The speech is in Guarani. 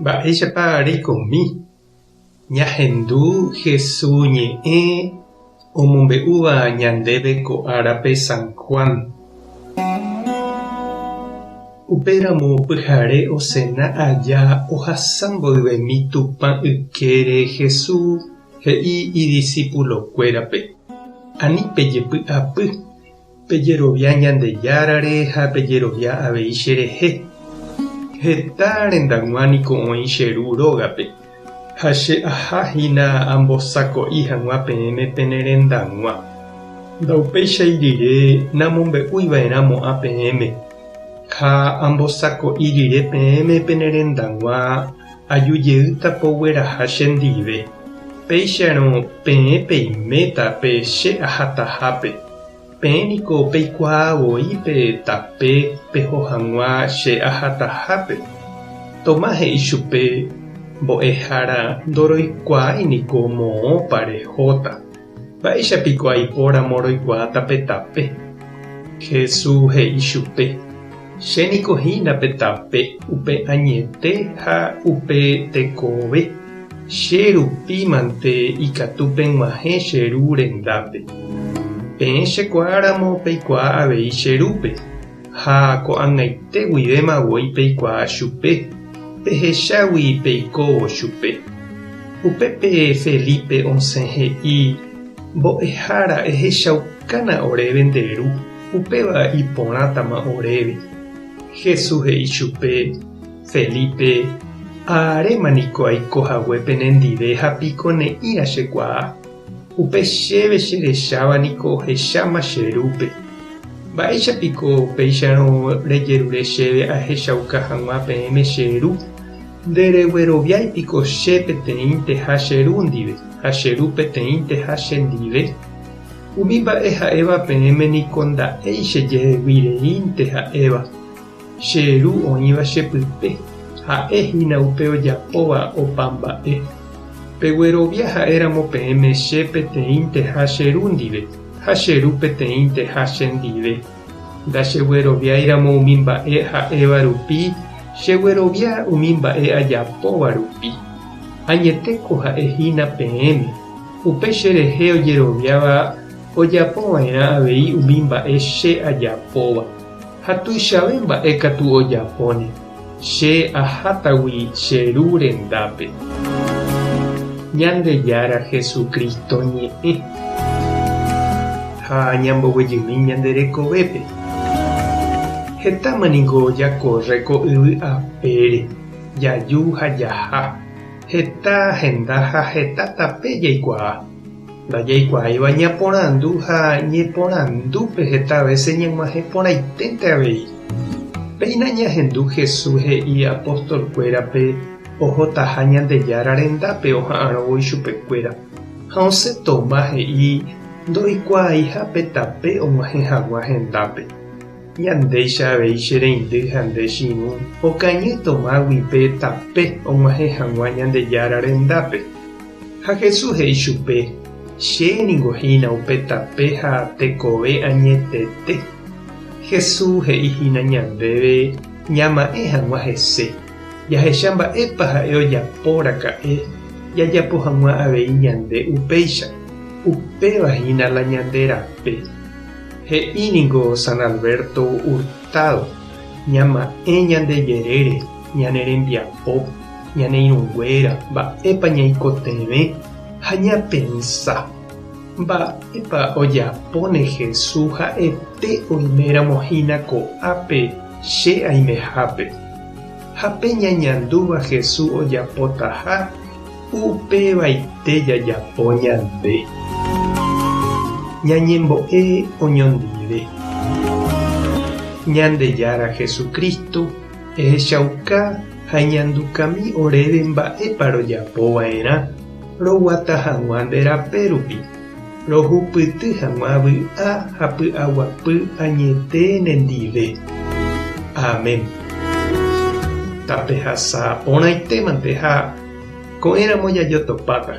Mba'éichapa reikomi ñahendu Hesu ñe'ẽ omombe'úva ñandéve ko árape San Juan? Upéramo pyhare osena aja ohasa mboyvemi Tupã ykére Hesu he'i idisipulokuérape, Ani pejepy'apy, Pejerovia Ñandejárare ha pejerovia avei cherehe. Heta rendag̃ua niko oĩ che Ru rógape, ha che aha hína ambosako'i hag̃ua peẽme pene rendag̃ua. Ndaupéichai rire namombe'úi va'erã mo'ã peẽme, ha ambosako'i rire peẽme pene rendag̃ua aju jeýta pogueraha chendive. Péicharõ peẽ peiméta pe che ahatahápe. Peẽ niko peikuaa voi pe tape peho hag̃ua che ahatahápe. Tomás he'i chupe, Mbo'ehára ndoroikuaái niko moõpa rehóta. Mba'éicha piko aipóramo roikuaáta pe tape? Jesús he'i chupe, Che niko hína pe tape, upe añete ha upe tekove. Che rupi mante ikatu peg̃uahẽ che Ru rendápe. Peẽ chekuaáramo peikuaa avei che Rúpe, ha ko'ag̃aite guivéma voi peikuaa chupe, pehechágui peikóvo chupe. Upépe Felipe osẽ he'i, Mbo'ehára ehechaukána oréve nde Ru, upéva iporãtama oréve. Jesús he'i chupe, Felipe, aréma niko aiko hague penendive ha piko ne'ĩra chekuaa. Upe chéve cherecháva niko ohecháma che Rúpe. Mba'éicha piko upéicharõ rejerure chéve ahechauka hag̃ua peẽme che Ru? Nderegueroviái piko che peteĩnteha che Ru ndive ha che Ru peteĩnteha che ndive? Umi mba'e ha'éva peẽme niko nda'éi chejehegui reínte ha'éva. Che Ru oĩva che pype, ha'e hína upe ojapóva opa mba'e. Peguerovia ha'éramo peẽme che peteĩnteha che Ru ndive, ha che Ru peteĩnteha che ndive. Ndachegueroviáiramo umi mba'e ha'éva rupi, cheguerovia umi mba'e ajapóva rupi. Añetéko ha'e hína peẽme, upe che rehe ojeroviáva ojapo va'erã avei umi mba'e che ajapóva. Ha tuichave mba'e katu ojapóne, che ahátagui che Ru rendápe. Ñandejára Jesucristo ñe'ẽ. Ha ñamboguejymi ñande rekovépe. Hetáma ningo jakorre ko yvy apére, jaju ha jaha, heta henda ha heta tape jaikuaa. Ndajaikuaáiva ñaporandu ha ñeporandúpe heta vése ñag̃uahẽ porãiténte avei. Péina ñahendu Jesús he'i apostolkuérape ohotaha Ñandejára rendápe oha'arõvo ichupekuéra. Ha osẽ Tomás he'i ndoikuaaiha pe tape og̃uahẽ hag̃ua hendápe. Ñandéicha avei che reindy ha nde che irũ okañy Tomágui pe tape og̃uahẽ hag̃ua Ñandejára rendápe. Ha Jesús he'i chupe, Che ningo hína upe tape ha tekove añetete. Jesús he'i hína ñandéve ñama'ẽ hag̃ua hese, jahecha mba'épa ha'e ojapo raka'e jajapo hag̃ua avei ñande upéicha. Upéva hína la ñande rape. He'i ningo San Alberto Hurtado, Ñama'ẽ ñande jerére, ñane rembiapo, ñane irũnguéra, mba'épa ñaikotevẽ ha ñapensa, Mba'épa ojapóne Jesús ha'ete oiméramo hína ko'ápe che aimehápe? Ha pe ñañandúva Jesús ojapotaha, upevaite jajapo ñande. Ñañembo'e oñondive. Ñandejára Jesucristo Ehechauka ha eñandukami oréve mba'épa rojapo va'erã roguata hag̃ua nde rape rupi, rohupyty hag̃ua vy'a ha py'aguapy añete nendive. Amén. Tapehasa porãitémante ha ko'ẽramo jajotopáta.